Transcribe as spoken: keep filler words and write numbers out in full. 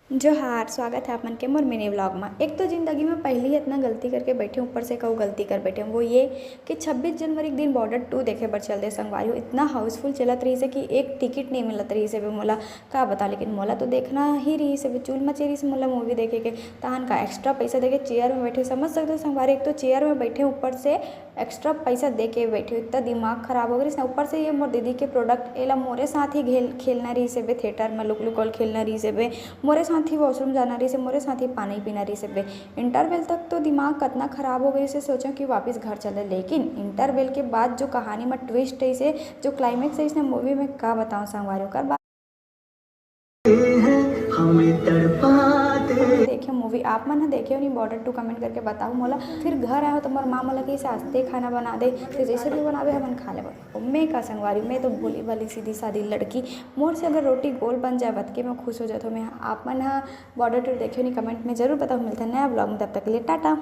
जोहार, स्वागत है आप मन के मोर मिनी व्लॉग में। एक तो जिंदगी में पहली ही इतना गलती करके बैठे, ऊपर से कऊ गलती कर बैठे, वो ये कि छब्बीस जनवरी के दिन बॉर्डर टू देखे बर चल दे संगवारी हो। इतना हाउसफुल चलत रही से कि एक टिकट नहीं मिलत रही से बे मोला, का बता। लेकिन मोला तो देखना ही रही से बे, चूल मचे रही से मोला मूवी देखे के। तहन का एक्स्ट्रा पैसा देके चेयर में बैठे, समझ सकते हो संगवारी, एक तो चेयर में बैठे, ऊपर से एक्स्ट्रा पैसा दे के बैठे, इतना दिमाग खराब हो गई ना। ऊपर से ये मोर दीदी के प्रोडक्ट, एला मोरे साथ ही घेल खेलना रही से बे, थिएटर में लुक लुक खेलना रही से बे, मोरे साथ ही वॉशरूम जाना रही से, मोरे साथ ही पानी पीना रही से बे। इंटरवल तक तो दिमाग कतना खराब हो गई से सोचो कि वापस घर चले, लेकिन इंटरवल के बाद जो कहानी में ट्विस्ट है से, जो क्लाइमैक्स है इसने मूवी में, का बताऊँ संगवारी हो। ओकर बाद हमें तड़पाते। देखे मूवी आप मन ह देखे हो नहीं बॉर्डर टू, कमेंट करके बताओ मोला। फिर घर आए हो तो मोर माँ मोला कही से आस्ते खाना बना दे, तो जैसे भी बनावे हमन खा लेबो। मैं का संगवारी, मैं तो भोली भाली सीधी सादी लड़की, मोर से अगर रोटी गोल बन जाए बतके मैं खुश हो जाता हूँ। मैं आप मन ह बॉर्डर टू देखे हो नहीं कमेंट में जरूर बताओ। मिलते हैं नया ब्लॉग में, तब तक के लिए टाटा।